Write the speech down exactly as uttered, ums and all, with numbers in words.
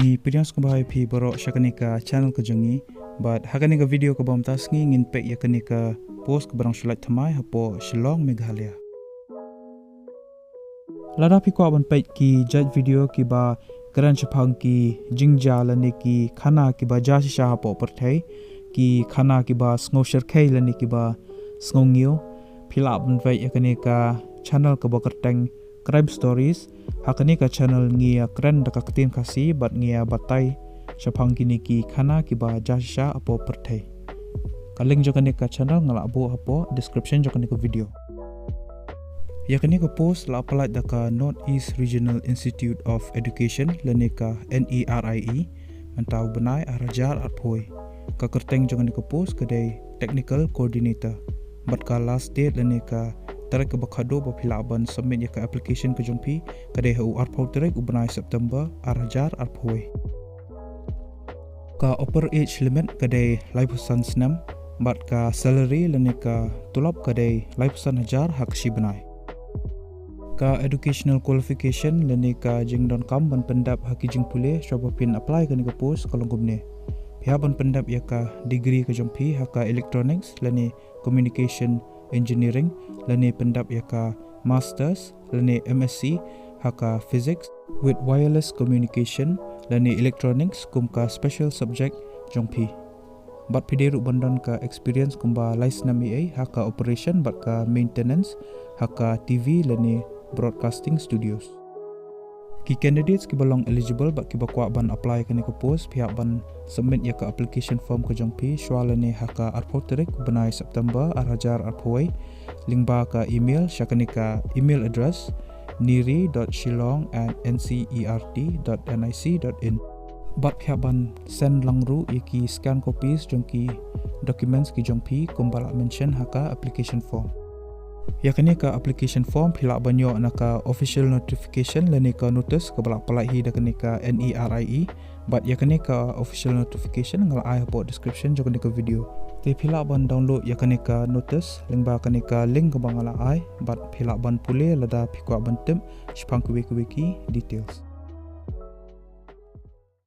Ngi pdiang sngewbha ïa phi baroh sha kane ka channel ka jong ngi. Bad ha kane ka video kaba mynta sngi ngin peit ïa kane ka post kaba dang shu lait thymmai hapoh Shillong, Meghalaya. Lada phi kwah ban peit ki jait video kiba kren shaphang ki jingjia lane ki khana kiba jia shisha hapoh pyrthei, ki khana kiba sngewshyrkhei lane kiba sngewngiew, phi lah ban peit ïa kane ka channel kaba kyrteng Crime Stories. Ha kane ka channel ngi ïa kren da ka ktien Khasi bad ngi ïa batai shaphang kine ki khana kiba jia shisha hapoh pyrthei. Ka link jong kane ka channel nga lah buh hapoh description jong kane ka video. Ïa kane ka post la pyllait da ka North East Regional Institute of Education lane ka N E R I E mynta u bnai ar hajar arphew. Ka kyrteng jong kane ka post ka dei Technical Coordinator. Bad ka last date lane ka tarik kaba khatduh ba phi lah ban submit ïa ka application ka jong phi ka dei ha u arphew tarik u bnai September ar hajar arphew. Ka upper age limit ka dei laiphew san snem, bad ka salary lane ka tulop ka dei laiphew san hajar ha ka shi bnai. Ka educational qualification lane ka jingdonkam ban pyndep ha ki jingpule shuwa ba phin apply kane ka post ka long kumne. Phi hap ban pyndep ïa ka degree ka jong phi ha ka electronics lane communication engineering, lane pyndep ïa ka masters lane M S c ha ka physics with wireless communication lane electronics kum ka special subject jong phi. Bad phi dei ruh ban don ka experience kumba lai snem ïa ei ha ka operation bad ka maintenance ha ka T V lane broadcasting studios. Ki candidates kiba long eligible bad kiba kwah ban apply kane ka post, phi hap ban submit ïa ka application form ka jong phi shuwa lane ha ka arphew tarik bnai September ar hajar arphew, lyngba ka email sha kane ka email address niri dot shillong at N C E R T dot N I C dot in. Bad phi hap ban send lang ruh ïa ki scan copies jong ki documents ki jong phi kumba la mention ha ka application form. Ïa kane ka application form phi lah ban ïoh na ka official notification lane ka notice kaba la pyllait hi da kane ka N E R I E. Bad ïa kane ka official notification nga la ai hapoh description jong kane ka video. Te phi lah ban download ïa kane ka notice lyngba kane ka link kaba nga la ai bad phi lah ban pule lada phi kwah ban tip shaphang kiwei kiwei ki details.